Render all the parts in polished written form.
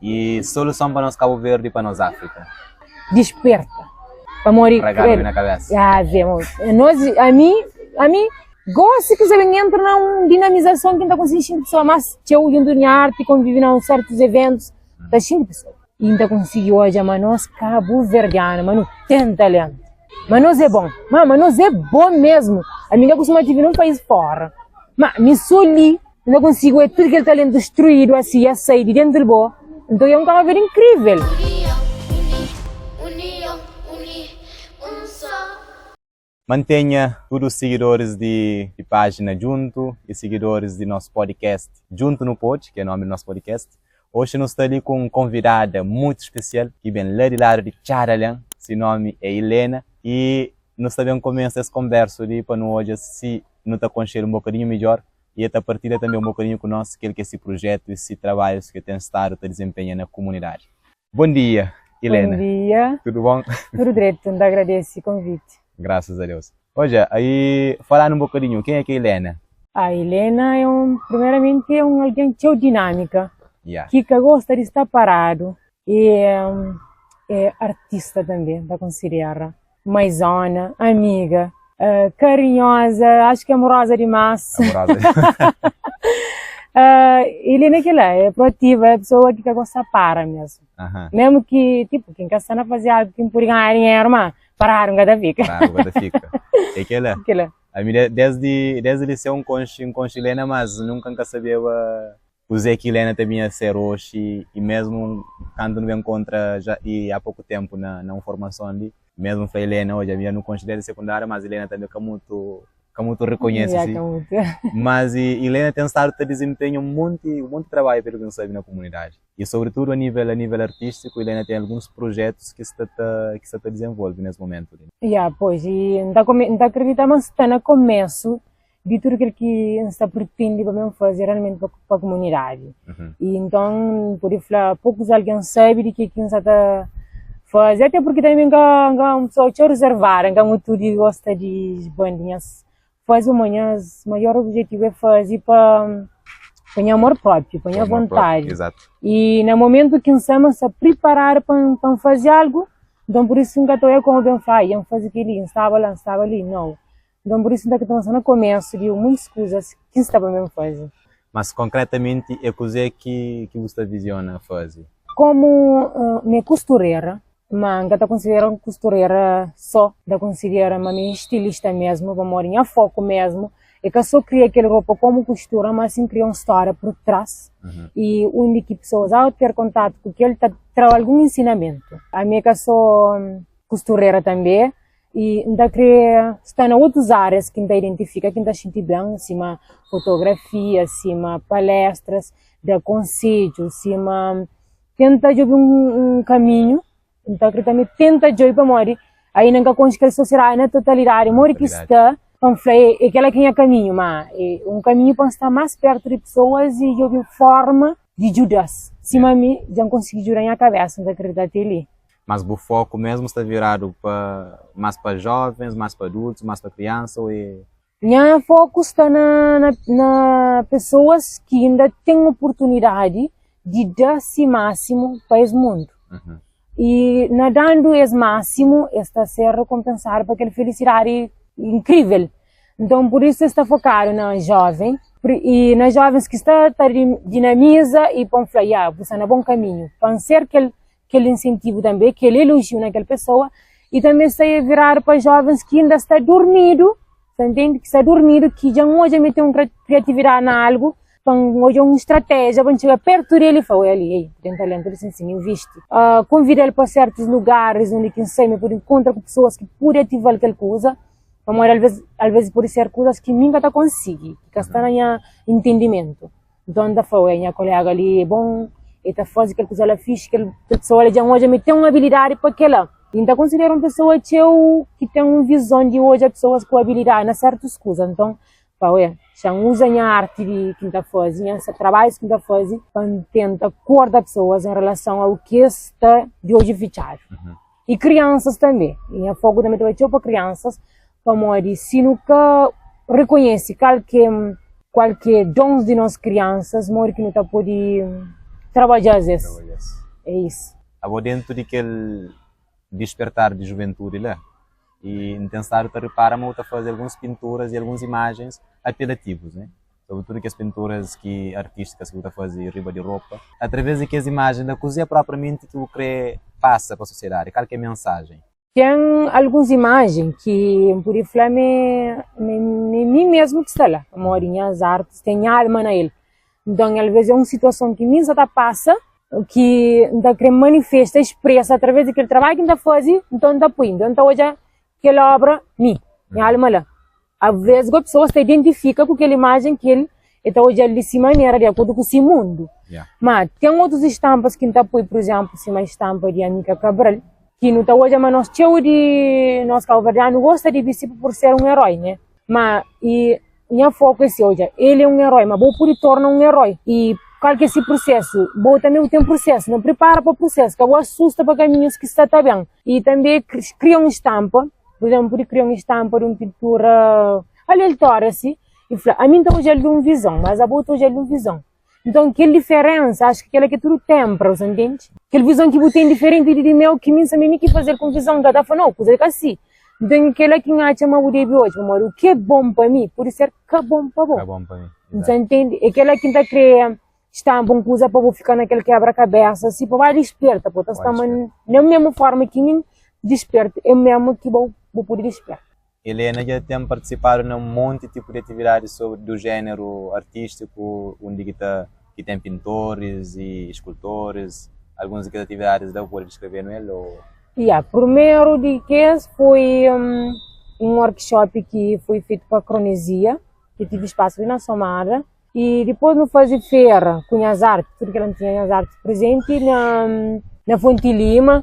E soluson pa nos Cabo Verde e pa nos África? Desperta. Pamodi Ragadu na cabeça. Ah, vê, nós, a mim, a mim, gosto que sabe entra na um dinamização que tá conseguindo xinti pessoa mais txeu dentro de arte, convive na certos eventos, tá xinti pessoa. E tá consegui hoje, mas nós cabo-verdiano, mas não tem talento. Mas nós é bom, mas, mas nós é bom mesmo. A mim não costuma viver num país fora. Mas me só li, não consigo é tudo aquele talento destruído assim, a sair de dentro do bom. Então é um Cabo Verde incrível. Mantenha tudu sigidoris di di pájina Djuntu i sigidoris di nos podcast Djuntu Nu Pode, ki é nomi di nos podcast. Oxi nu sta li ku un konvidada mutu spesial ki ben la di ladu di Txada Alen. Si nomi é Ilena i nu sta ben kumesa es konbersu li pa nu odja si nu ta konxe-l un bokadinhu midjor i el ta partilha tanbe un bokadinhu ku nos kel ki é si prujetu i si trabadjus ki el ten stadu ta dizenpenha na kumunidadi. Bon dia, Ilena. Bon dia. Tudu bon? Tudu dretu, N ta agradese konviti. Grasas a Deus. Odja, aí falanu un bokadinhu, kenha ki é Ilena? A Ilena é un, primeramenti é un algen txeu dinâmika, Yeah. ki ka gosta di sta paradu e é artista tanbe, N ta konsidera. Maizona, amiga, karinhoza, acho ki amoroza dimás. Amoroza. Ilena é kila, é proativa, é pesoa ki ka gosta para mesmu. Mesmu ki, tipo, ki N ka sta na faze algu ki N pode ganha dinheru, ma paradu N ka ta fika. Paradu ka ta fika. É kila. Kila. Ami desdi, desdi liseu N konxe, N konxe Ilena, mas nunka N ka sabeba Kuzê ki Ilena ta binha ser oxi i mésmu kantu nu ben kontra ja i há poku ténpu na na un formason li, mésmu fla Ilena, odja mi dja nu konxe desdi sekundária, mas Ilena tanbê ka mutu ka mutu rikonhese Ya si. ka mutu. Mas Ilena ten stadu ta dizenpenha un monti un monti trabadju pelu ki nu sabe na kumunidadi i sobritudu a nível a nível artístiku Ilena ten alguns prujetus ki sta ta ki sta ta dizenvolve nes momentu li. Ya, pois, i N ta kome N ta akredita ma N sta na komésu di tudu kel ki N sta pretende pa ben faze realmenti pa pa kumunidadi. I nton N pode fla pokus algen sabe di ke ki N sa ta faze, ate purki tanbe N ka N ka un pesoa txeu rezervada, N ka mutu di gosta di sbandi nhas faze pamodi nhas maior objetivu é faze pa pa nha amor propriu, pa nha vontadi. I na momentu ki N sta ma N sta priparadu pa N pa N faze algu, nton pur isu N ka ta oia komu ben fla, ai N faze keli, N staba la, N staba li, nau. Nton, pur isu N ta pensa na komésu di muitus kuzas ki N sta pa ben faze. Mas konkretamenti é kuzê ki ki bu sta viziona faze? Komu mi é kusturera, ma N ka ta konsidera un kusturera só, N ta konsidera ma mi é stilista mesmu, pamodi nha foku mesmu é ka só kria kel ropa komu kustura, ma sin kria un stória pur tras i undi ki pesoas ao ter kontatu ku kel ta tra algun ensinamentu. Ami é ka só kusturera tanbe, I N ta krê sta na otus árias ki N ta identifika ki N ta xinti ben, sima fotografia, sima palestras, da konsedju, sima tenta djobe un kaminhu. N ta krê tanbê tenta djobe pamodi ainda N ka konxe kel sosiedadi na totalidadi, modi ki sta, pa N fla é kel-la ki é nha kaminhu. Má é un kaminhu pa N sta más pértu di pesoas i djobe forma di djuda-s. Sima mi dja N konsigi djuda nha kabésa, N ta kridita ti li. Mas bu foku mesmu sta viradu pa mas pa jovens, mas pa adultus, mas pa kriansa ou é? Nha foku sta na na na pesoas ki inda ten oportunidadi di da si másimu pa es mundu. I na dandu es másimu es ta ser rekonpensadu pa kel felisidadi inkrivel. Nton pur isu es sta fokadu na joven i na jovens ki sta ta dinamiza i pa N fla ya bu sta na bon kaminhu pa N ser kel kel insentivu tanbe, kel elojiu na kel pesoa i tanbe sta viradu pa jovens ki inda sta durmidu, sta ntende? Ki sta durmidu, ki dja N odja ma el ten un kriatividadi na algu, pa N odja un stratéjia pa N txiga pertu di el i fla, oi ali, ei, bu ten talentu li sin sin, invisti. Konvida-l pa sertus lugaris undi ki N sai ma el pode nkontra ku pesoas ki pode ativa-l kel kuza, pamodi alves alves pode ser kuzas ki mi N ka ta konsigi, ki ka sta na nha ntendimentu. Nton N ta fla, Oi, nha koléga li é bon, el ta faze kel kuza la fixi, kel pesoa li dja N odja ma el ten un abilidadi pa kel-la. I N ta konsidera un pesoa txeu ki ten un vizon di odja pesoas ku abilidadi na sértus kuza. Nton, pa oi, xa N uza nha arti di ki N ta faze, nha trabadjus ki N ta faze pa N tenta korda pesoas en relason au ki es sta di odju fitxadu. I kriansas tanbe. I nha foku tanbe ta bai txeu pa kriansas, pamodi si nu ka rekonhese kal ki kual ki é dons di nos kriansas, modi ki nu ta pode. Trabadja-s es. É isso. Abo dentu di kel dispertar di juventudi la, i N ten stadu ta ripara ma bu ta faze alguns pinturas i alguns imajens apelativus, ne? Sobretudu kes pinturas ki artístikas ki bu ta faze riba di ropa. Através di kes imajen la, kuzê propriamenti ki bu krê pasa pa sosiedadi? Kal ki é mensajen? Ten alguns imajen ki N pode fla ma é mi mesmu ki sta la, pamodi nhas artis ten nha alma na el. Nton, alvês é un situason ki mi N sa ta pasa, ki N ta krê manifesta, expresa através di kel trabadju ki N ta faze, nton N ta poi. Nton N ta odja kel obra mi, nha alma la. Alvês gosi pesoas ta identifika ku kel imajen ki el el ta odja-l di si manera, di akordu ku si mundu. Ma ten otus estampas ki N ta poi, pur izénplu, sima estampa di Amika Cabral, ki nu ta odja ma nos txeu di nos kauverdianu gosta di bisti pur ser un eroi, ne? Ma i nha foku é si, odja, el é un eroi, ma bo pudi torna un eroi. I kal ki é si prusesu? Bo tanbe bu ten prusesu, no pripara pa prusesu, ka bo asusta pa kaminhus ki sta ta ben. I tanbe kria un stampa, pur izénplu, pudi kria un stampa di un pintura aleatóriu asi, i fla, ami N ta odja-l di un vizon, mas abo ta odja-l di un vizon. Nton, kel diferénsa, acho ki kel-la ki é tudu ténpra, bu sa ntende? Kel vizon ki bu ten diferenti di di meu, ki mi N sa ma é mi ki faze-l ku un vizon, N ka ta fla, nau, kuza é ka si. Nton, kel-la ki N atxa ma bu debe odja, pamodi u ki é bon pa mi, pode ser ka bon pa bo. Ka bon pa mi. Bu sa ntende? É kel-la ki N ta krê stanpa un kuza pa bu fika na kel kebra-kabésa, si pa ba disperta, pa bu ta sta ma na mesmu forma ki mi disperta, é mesmu ki bo bu pode disperta. Helena dja ten partisipadu na un monti tipu di atividadis sobri du jéneru artístiku, undi ki ta ki ten pintoris y eskultoris. Alguns di kes atividadis la bu pode diskreve-nu el ô? Ya, prumeru di kes foi un workshop ki foi fetu pa Kronezia, ki tive spasu li na Somada. Y dipôs nu faze fera ku nhas arti, tudu kel-la nu tinha nhas arti prezenti na na Fonti Lima.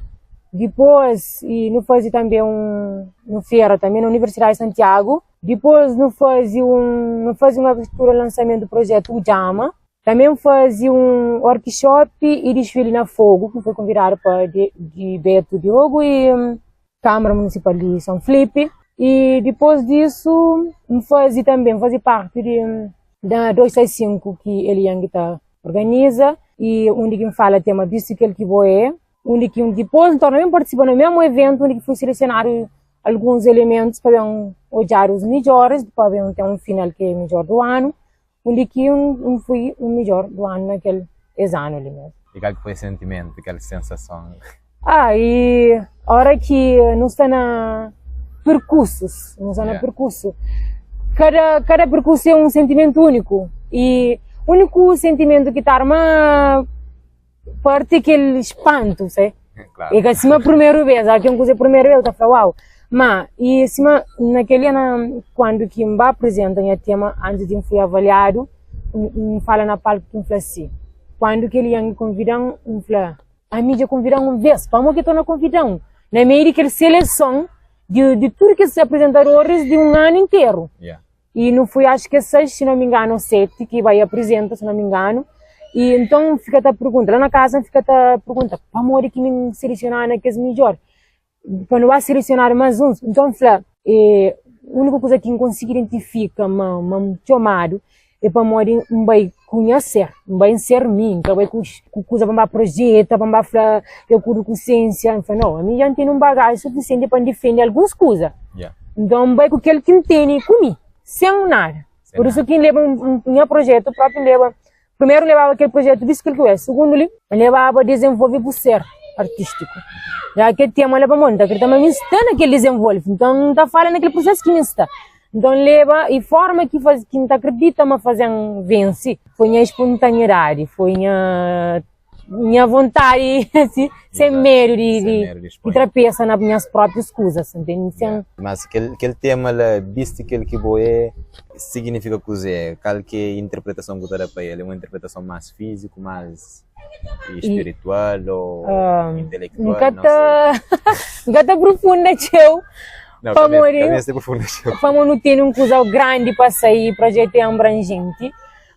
Dipôs y nu faze tanbe un un fera tanbe na Universidadi di Santiagu. Dipôs nu faze un nu faze un abertura lansamentu di projetu Udjama. Tanbe nu faze un workshop y disfili na Fogu, ki nu foi konvidadu pa di Beto Diogo y Câmara Municipal di São Filipe e dipôs disu N faze tanbe, N faze parti di da 265 ki Elian ki ta organiza e undi ki N fala tema bisti kel ki bo é, undi ki dipôs N torna ben partisipa na mesmu eventu undi ki fui selesionadu alguns elementus pa ben odjadu os midjoris pa ben ten un final ki é midjor du anu, undi ki N fui un midjor du anu na kel es anu li mesmu. E kal ki foi sentimentu, kel sensason? Ah, e ora ki nu sta na perkursus, nu sta na perkursu, kada, kada perkursu é un sentimentu úniku e úniku sentimentu ki ta arma parti é kel spantu, se? Claro. É ka sima primeru bes, ora ki un kuza é primeru bes, bu ta fla uau. Ma, e sima na kel dia na, kuandu ki N ba aprizenta nha tema antis di N fui avaliadu, N fala na palku ki N fla si, kuandu kel Yang konvidan, N fla, Ami dja konvidan un bes, pamo ki torna konvidan na meiu di kel seleson di, di tudu kes apresentadoris di un anu interu. Yeah. E nu fui acho que 6, se não me engano, ou 7 que vai apresenta, se não me engano. E então fica ta pergunta, lá na casa fica ta pergunta, pamodi ki mi selecionado na kes midjor? Pa nu ba selecionado mais uns. Então fla, e único coisa ki N consegui identifica ma ma N txomadu é pamodi N bai ku nha ser, N bai N ser mi, N ka bai ku ku kuza pa N ba projeta, pa N ba fla di akordu ku siênsia. N fla, nau, ami dja N tene un bagaji sufisienti pa N difende alguns kuza. Yeah. Nton N bai ku kel ki N tene ku mi, sen nada. Sen Pur isu nada. ki N leba un nha projetu propi, N leba Primeru N lebaba kel projetu Bisti Kel Ki Bu É. Sugundu li, N lebaba Dezenvolve Bu Ser Artístiku. Ja kel tema la pamodi N ta kridita ma mi sta na kel dizenvolve, nton N ta fala na kel prusesu ki mi sta. Nton N leba i forma ki faze ki N ta kridita ma faze-m vense foi nha espontaneidadi, foi nha nha vontadi si sen medu di Sen medu di di expõe. trapesa na nhas próprius kuzas, ntende? Sen Yeah. Mas kel, kel tema la, bisti kel ki bo é, signifika kuzê? Kal ki é interpretason ku ta da pa el? É un interpretason más fíziku, más espiritual ô N intelektual? ka Não ta sei. N ka ta aprofunda txeu Não, ka meste, pamodi ka meste aprofunda txeu. pamodi nu tene un kuza grandi pa sai, projetu é abranjenti.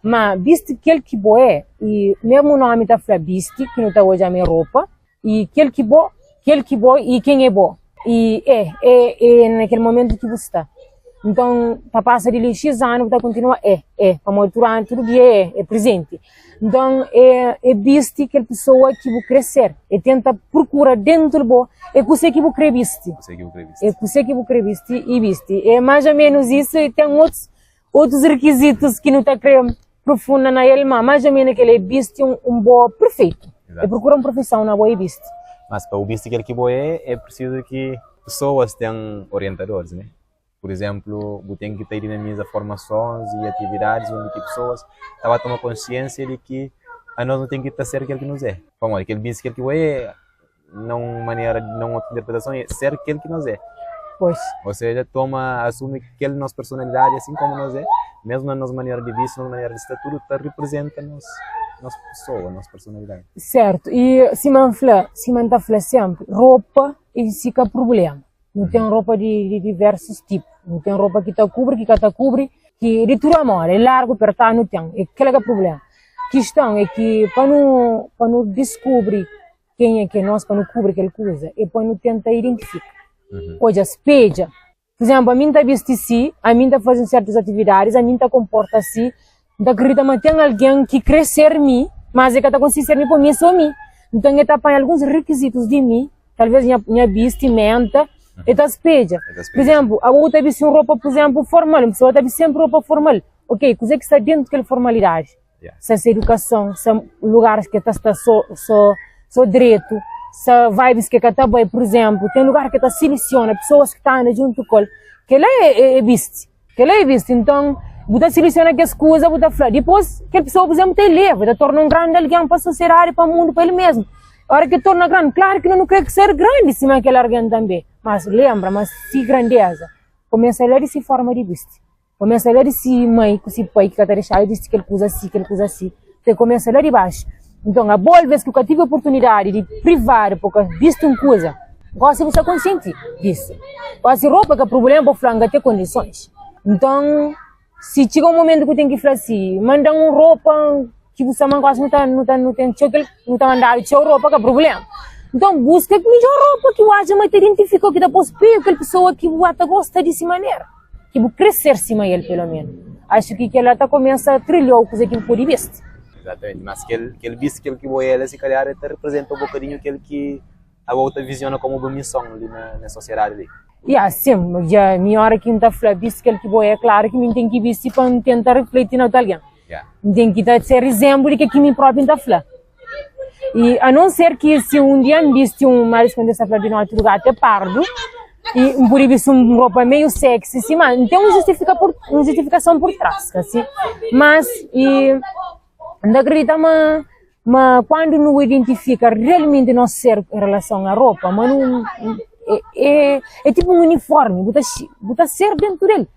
Ma bisti kel ki bo é, i mesmu nomi ta fla bisti, ki nu ta odja ma é ropa, i kel ki bo, kel ki bo i ken é bo. I é, é, é na kel momentu ki bu sta. Nton, ta pasa di li xis anu bu ta kontinua é, é, pamodi tudu anu, tudu dia é, é prezenti. Nton, é, é bisti kel pesoa ki bu kre ser, é tenta prokura dentu di bo é kuse ki bu kre bisti. Kuse ki bu kre bisti. É kuse ki bu kre bisti i bisti. É mais ou menos isu i ten otus, otus rikizitus ki nu ta kre profunda na el, ma mais ou menos kel é bisti un, un bo perfeitu. Exato. É prokura un perfeison na bo i bisti. Mas pa bu bisti kel ki bo é, é prisizu ki pesoas ten orientadoris, ne? Pur izénplu, bu ten ki ta dinamiza formasons i atividadis undi ki pesoas ta ba toma konsiénsia di ki anos nu ten ki ta ser kel ki nos é. Pamodi kel bisti kel ki bo é, na un manera, na un otu interpretason, é ser kel ki nos é. Pois. Ou seja, toma, asumi kel nos personalidadi asin komu nos é, mesmu na nos manera di bisti, nos manera di sta, tudu ta riprizenta nos nos pesoa, nos personalidadi. Sertu. I sima N fla, sima N ta fla senpri, ropa i si ka prubléma. Nu ten ropa di di diversus tipu. Nu ten ropa ki ta kubri, ki ka ta kubri, ki di tudu amoda, é largu, pertadu, nu ten. É kila ka prubléma. Kiston é ki pa nu pa nu diskubri kenha ki é nos, pa nu kubri kel kuza, é pa nu tenta identifika. Odja, spedja. Pur izénplu, ami N ta bisti si, ami N ta faze sertus atividadis, ami N ta konporta si, N ta kridita ma ten algen ki krê ser mi, mas e ka ta konsigi ser mi pabia mi é sô mi. Nton, e ta panha alguns rikizitus di mi, talvês nha nha bistimenta, e ta spedja. Pur izénplu, abo bu ta bisti un ropa, pur izénplu, formal, un pesoa ta bisti sénpri ropa formal. Ok, kuzê ki sta déntu kel formalidadi? Sta se edukason, sta lugaris ki e ta sta sô sô sô dretu, sta vibes ki e ka ta bai. Pur izénplu, ten lugar ki e ta silisiona pesoas ki ta anda djuntu ku el. Kel-la é é bisti. Kel-la é bisti. Nton, bu ta silisiona kes kuza, bu ta fla. Dipôs, kel pesoa, pur izénplu, ta eleva, ta torna un grandi algen pa sosiedadi, pa mundu, pa el mésmu. Óra ki el torna grandi, klaru ki nu nu krê ser grandi sima kel algen tanbê. Mas lenbra ma si grandéza kumesa la di si forma di bisti. Kumesa la di si mai ku si pai ki ka ta dexa-l bisti kel kuza si, kel kuza si. Ta kumesa la di baxu. Nton, abo alvês ki bu ka tive oportunidadi di privadu pa bu ka bisti un kuza, gósi bu sta konsienti disu. Gósi ropa ka prubléma pa bu fla, N ka ten kondisons. Nton, si txiga un momentu ki bu ten ki fla si, manda-m un ropa ki bu sta ma gósi nu ta nu ta nu ten txeu kel nu ta mandadu txeu ropa ka prubléma. Nton, buska midjór ropa ki bu atxa ma ta identifika-u, ki ta pô-u speju kel pesoa ki bu ata gosta di si manera. Ki bu kre ser sima el pelo menu. Axu ki kela ta kumesa trilhou kuze ki bu pudi bisti. Exatamente, mas kel kel bisti kel ki bo el si kalhar el ta representa un bokadinhu kel ki abo ta viziona komu bu mison li na na sosiedadi li. Ya, sim, dja mi ora ki N ta fla bisti kel ki bo é, klaru ki mi N ten ki bisti pa N tenta refleti na otu algen. N ten ki ta ser izénplu di ke ki mi propi N ta fla. I a non ser ki si un dia N bisti un, ma es ta fla di noti lugar te pardu, i N pudi bisti un ropa meiu sexy si, ma N ten un justifika pur, un justifikason pur tras, ka si? Mas i N ta kridita ma ma kuandu nu identifika realmenti nos ser en relason a ropa, ma nu e e é tipu un uniformi, bu ta bu ta ser dentu del.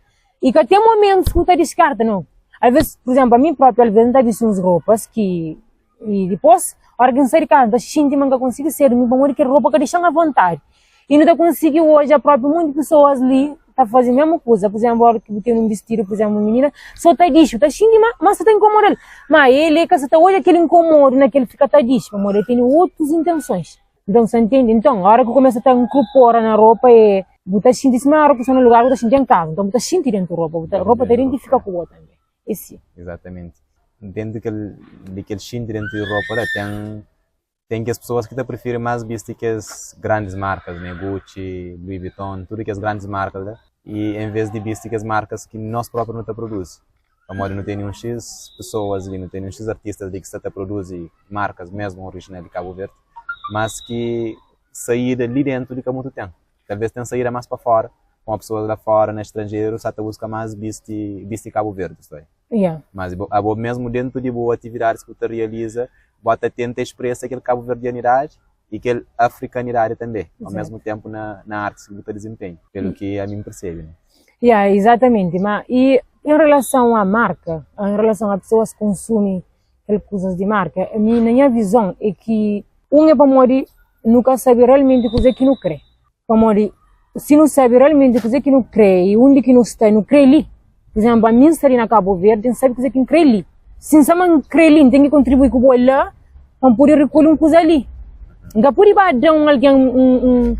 I ka ten momentus ku ta diskarta no. Alves, pur izénplu, ami própi alves N ta bisti uns ropas ki i dipôs óra ki N sai di kaza N ta xinti ma N ka konsigi ser mi pamodi kel ropa ka dexa-m avontadi. I nu ta konsigi odja própi monti pesoas li ta faze mésmu kuza. Pur izénplu, óra ki bu ten un bistidu, pur izénplu, un minina so ta dixi, bu ta xinti ma ma sa ta inkomoda-l. Má el e ka sa ta odja kel inkomodu na kel fika ta dixi pamodi el tene otus intensons. Nton, sa ntende? Nton, óra ki kumesa ta nkrupora na ropa e bu ta xinti sima óra ku sta na lugar bu ta xinti en kaza. Nton, bu ta xinti dentu ropa, bu ta ropa ta identifika ku bo tanbe. É si. Exatamente. Dentu kel di kel xinti dentu di ropa la ten ten kes pesoas ki ta prifiri más bisti kes grandis markas ne, Gucci, Louis Vuitton, tudu kes grandis markas la i en ves di bisti kes markas ki nos propi nu ta produzi. Pamodi nu tene un xis pesoas li, nu tene un xis artistas li ki sta ta produzi markas mesmu orijinal di Kabu Verdi, mas ki saída li dentu di ka mutu ten. Talvez ten saída mas pa fora, pamodi pesoas la fora na estranjeru sa ta buska mas bisti bisti Kabu Verdi, sta bai. Yeah. Mas bo abo mesmu dentu di bu atividadis ki bu ta realiza, bo ta tenta expresa kel kabuverdianidadi i kel afrikanidadi tanbe, ao mesmu tenpu na na artis ki bu ta dizinpenha, pelu ki ami N persebe, ne. Yeah, exatamente. Ma i em relação à marca, em relação a pessoas que consumem kel kuzas di marka, ami na nha vizon é ki un é pamodi nu ka sabe realmenti kuzê ki nu krê. Pamodi si nu sabe realmenti kuzê ki nu krê i undi ki nu sta, nu krê li. Pur izénplu, ami N sta li na Kabu Verdi, N sabe kuzê ki N krê li. Si N sabe ma N krê li, N ten ki kontribui ku bo la pa N pode rekolhe un kuza li. N ka pode ba da un algen un, un.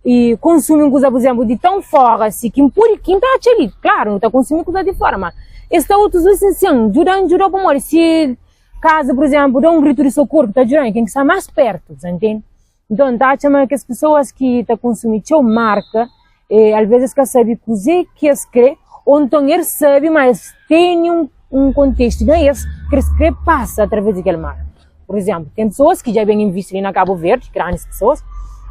i konsumi un kuza, pur izénplu, di tãu fóra si, ki N pode, ki N ta atxa li. Klaru, nu ta konsumi kuza di fóra, má es ta otus li sin sen djuda-m, djuda-u pamodi si kaza, pur izénplu, da un gritu di sokoru ki ta djuda-m é ken ki sta más pértu, bu ta ntende? Nton, N ta atxa ma kes pesoas ki ta konsumi txeu marka, alvês es ka sabe kuzê ki es krê, ô nton es sabe, má es tene un kontestu na es ki es krê pasa através di kel marka. Pur izénplu, ten pesoas ki dja ben invisti li na Kabu Verdi, grandis pesoas,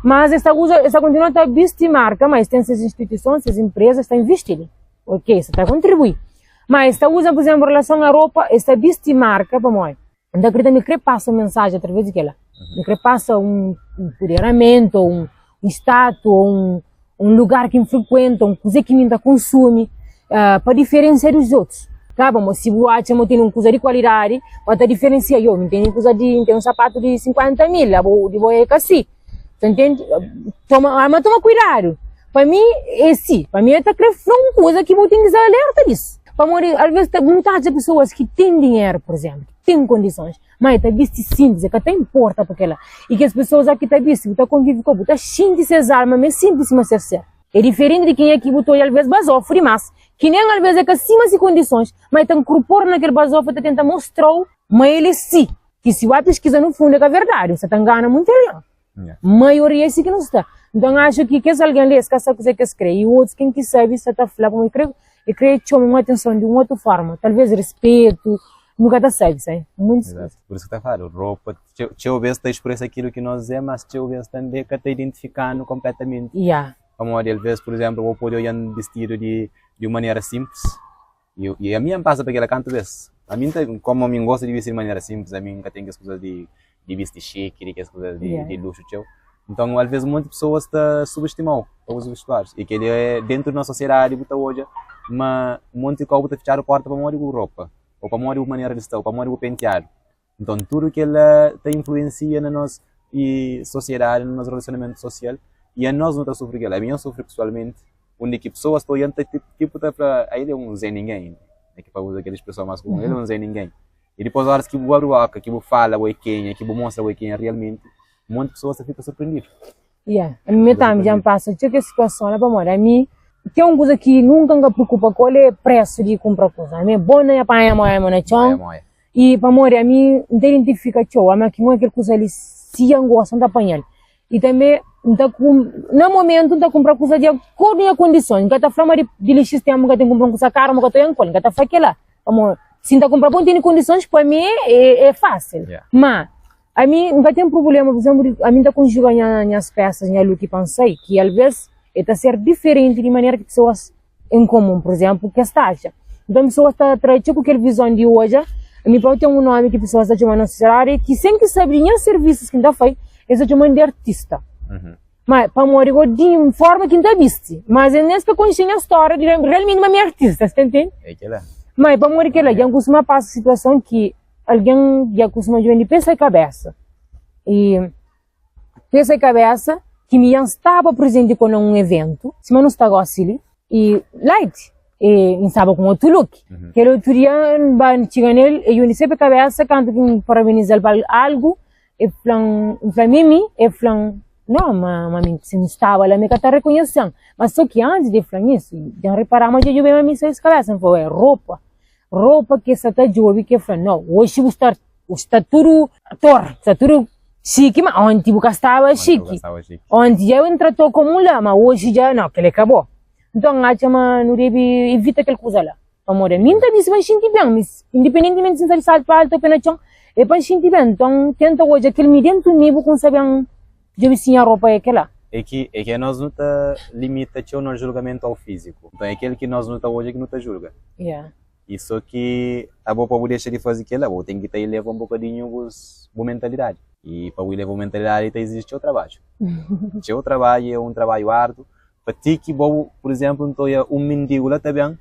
mas es ta uza, es ta kontinua ta bisti marka, má es ten ses instituison, ses inpreza, es ta invisti li. Ok, es ta kontribui. Má es ta uza, pur izénplu, relason a ropa, es ta bisti marka pamodi N ta kridita mi kre pasa un mensaji atraves di kela. Mi kre pasa un empoderamentu, ou un statu, ou un lugar ki N frikuenta, un kuze ki mi ta konsumi, pa diferensia di otus. Ka pamodi si bu atxa ma bu tene un kuza di kualidadi, bu ta diferensia, yo, mi tene kuza di, mi tene un sapatu di 50 mil, abo di bo e ka si. Ta ntende? Toma, ma toma kuidadu. Pa mi é si, pa mi el ta kre fla un kuza ki bu ten ki sta alerta disu. Pamodi alvês ta nu ta atxa pesoas ki ten dinheru, pur izénplu, ki ten kondisons, má el ta bisti sinplis, el ka ta inporta pa kila. I kes pesoas la ki ta bisti, bu ta konvive ku el, bu ta xinti ses alma ma é sinplis sima ses ser. É diferenti di kenha ki bu ta odja alvês bazofu dimás, ki nen alvês é ka sima si kondisons, má el ta nkorpora na kel bazofu, el ta tenta mostra-u ma el é si. Ki si bu ba piskiza nu fundu é ka verdadi, bu sta ta ngana munti algen. Maioria é si ki nu sta. Nton axa ki kes algen li es ka sa kuzê ki es krê i otus ken ki sabe sta ta fla pamodi kre e krê txoma un atenson di un otu forma, talvês respetu, nu ka ta sabe, sabe? Muntis kuza. Pur isu ki ta fladu, ropa txeu bês ta expresa kilu ki nos é, mas txeu bês tanbê ka ta identifika-nu konpletamenti. Pamodi alvês, pur izénplu, bo pode odja-m bistidu di un manera sinplis, I ami N pasa pa kila kantu bes. Ami N ta, komu ami N gosta di bisti di manera sinplis, ami N ka ten kes kuzas di di bisti xiki, di kes kuzas di di luxu txeu. Nton, alvês monti pesoas ta subestima-u pa bus vestuárius. I kel-li é dentu di nos sosiedadi bu ta odja ma monti kau bu ta fitxadu porta pamodi bu ropa, ô pamodi bu manera di sta, ô pamodi bu penteadu. Nton, tudu kel-la ta influensia na nos i sosiedadi, na nos relasionamentu sosial, i anos nu ta sufri kel-la. Ami N sufri pesualmenti, undi ki pesoas ta odja-m ta tipu ta fla, ah el é un Zé Ninguém, é ki pa uza kel spreson más kumun, el é un Zé Ninguém. I dipôs óras ki bu abri boka, ki bu fala bo é kenha, ki bu mostra bo é kenha realmenti, monti pesoas ta fika surprendidu. Ya, ami tambi dja N pasa txeu kes situason la pamodi ami ten un kuza ki nunka N ka preokupa ku el é presu di kunpra kuza. Ami é bon na panha moia mo na txon. I pamodi ami N ta identifika txeu, ami ki kel kuza li si dja N gosta N ta panha-l. I tanbe N ta na momentu N ta kunpra kuza di akordu nha kondison, N ka ta fla ma di li xis tenpu N ka ten kunpra un kuza karu ma ka ta oian ku el, N ka ta fla kila, pamodi si N ta kunpra pa N tene kondisons pa mi é fasil. Ma ami N ka ten prubulema, pur izemplu ami N ta konjuga nhas pesas, nha look pa N sai, ki alves e ta ser diferenti di manera ki pesoas en komun, pur izénplu, kes ta atxa. Nton, pesoas ta atrai txeu ku kel vizon di odja mi pa ten un nómi ki pesoas ta txoma na sosiedadi ki sen ki sabe di nha sirvisus ki N ta fai, es ta txoma-m di artista. Ma pamodi go di forma ki N ta bisti, mas es nen ka konxe nha stória di realmenti ma mi é artista, sta ntende? Ma é pamodi kel-la dja N kustuma pasa situason ki algen dja kustuma djobe-m di pé sai kabésa. I Pesa kabesa ki mi dja N staba prezenti ku na un eventu, sima nu sta gosi li, i light, i N staba ku un otu look. Kel otu dia N ba N txiga nel, e jundi se pe kabesa kantu ki N parabenizal pa algu, e fla-m, N fla mi mi, e fla-m, no, ma ma mi si N staba la mi ka ta rekonhese-m. Ma so ki antis di e fla-m isu, dja N ripara ma dja djobe ma mi se kabesa, N fla, ue, ropa, ropa ki e sa ta djobe ki e fla, no, oxi bu sta Bu sta tudu ator, sta tudu xiki, ma onti bu ka staba xiki. Onti dja eu tratou komu un la, ma oji dja no, kel é ka bo. Nton, N atxa ma nu debe ivita kel kuza la. Pamodi ami N ta bisti pa N xinti ben, mi indipendentimenti si N sta di saltu altu ô pe na txon, é pa N xinti ben. Nton, tenta odja kel mi dentu mi bu kumsa ben djobe si nha ropa é kel-la. É ki é ki anos nu ta limita txeu nos julgamentu ao fíziku. Nton, é kel ki nos nu ta odja ki nu ta julga. Yeah. I so ki abo pa bu dexa di faze kela, bu ten ki ta ileva un bokadinhu bus bu mentalidadi. I pa bu ileva bu mentalidadi ta iziji txeu trabadju. Txeu trabadju, é un trabadju ardu pa ti ki bo, pur izemplu, N ta oia un mindigu la ta ben,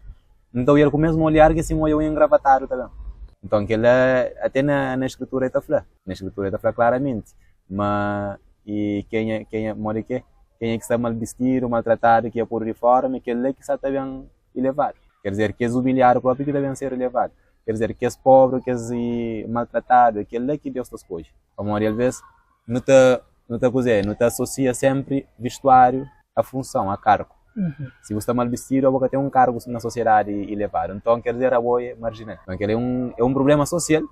N ta oial ku mesmu olhar ki si N oia un engravatadu ta ben. Nton kela ate na na skritura e ta fla, na skritura e ta fla klaramenti ma i kenha kenha modi ke kenha ki sta mal bistidu, maltratadu, ki e podu di fora, ma kel-la ki sa ta ben ilevadu. Ker dizer, kes umilhadu propi ki ta ben ser ilevadu. Ker dizer, kes pobri, kes maltratadu, é kel-la ki Deus ta skodje. Pamodi alvês nu ta, nu ta kuzê? Nu ta asosia sénpri vestuáriu. a funson, a kargu. Si bu sta mal bistidu, abo ka ten un kargu na sosiedadi ilevadu. Nton, ker dizer abo é marjinal. Nton, kel-la é un é un prubléma sosial,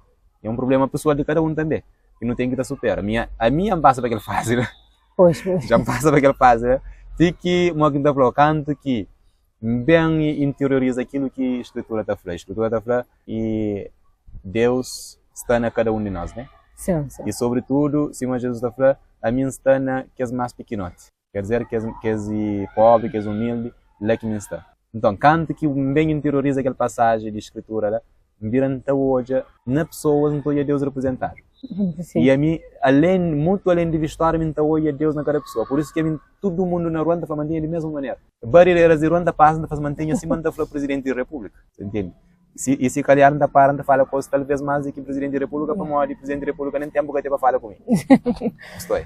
é un prubléma pesoal di kada un tanbe, ki nu ten ki ta supera. Mi, ami N pasa pa kel fazi la. Pois, pois. Dja N pasa pa kel fazi la. Ti ki, mo ki N ta fla-u, kantu ki N ben interioriza kilu ki Skritura ta fla. Skritura ta fla i Deus sta na kada un di nos, ne? Sim, sim. I sobritudu, sima Jezus ta fla, ami N sta na kes más pikinoti. Ker dizer, kes, kes i pobri, kes umildi, la ki mi N sta. Nton, kantu ki N ben interioriza kel pasaji di Skritura la, N bira N ta odja na pesoas, N ta odja Deus reprezentadu. Sim. I ami, alen, mutu alen di vistória, mi N ta odja Deus na kada pesoa. Pur isu ki ami, tudu mundu na rua, N ta fla mantenha di mesmu manera. Barileras di rua N ta pasa N ta fasi mantenha sima N ta fla Presidenti di Repúblika. Sa ntende? Si, i si kalhar N ta para N ta fala kos talvês más di ki Presidenti di Repúblika pamodi Presidenti di Repúblika nen tenpu ka ten pa fala ku mi. Isto é.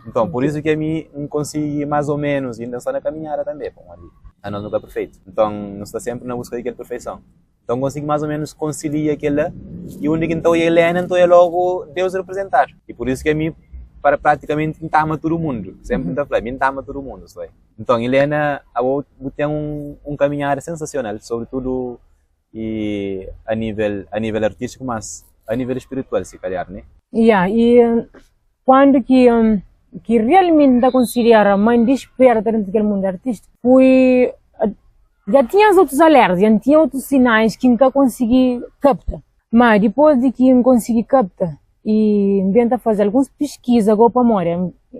Nton, pur isu ki ami N konsigi más ô ménus, inda N sta na kaminhada tanbê pamodi anos nu ka perfeitu. Nton, nu sta sénpri na buska di kel perfeison. Nton, N konsigi más ô ménus konsilia kel-la i undi ki N ta oia Helena, N ta oia lógu Deus reprezentadu. I pur isu ki ami para pratikamenti N ta ama tudu mundu. Sénpri N ta fla, mi N ta ama tudu mundu. Isto é. Nton, Helena, abo bu ten un, un kaminhada sensasional, sobritudu i a nível, a nível artístiku, mas a nível espiritual, si kalhar, ne? Ya, i kuandu ki ki realmenti N ta konsidera ma N disperta dentu di kel mundu artístiku foi, dja tinha es otus alertas, dja N tinha otus sinais ki N ka konsigi kapta. Ma dipôs di ki N konsigi kapta i N ben ta faze alguns piskiza go pamodi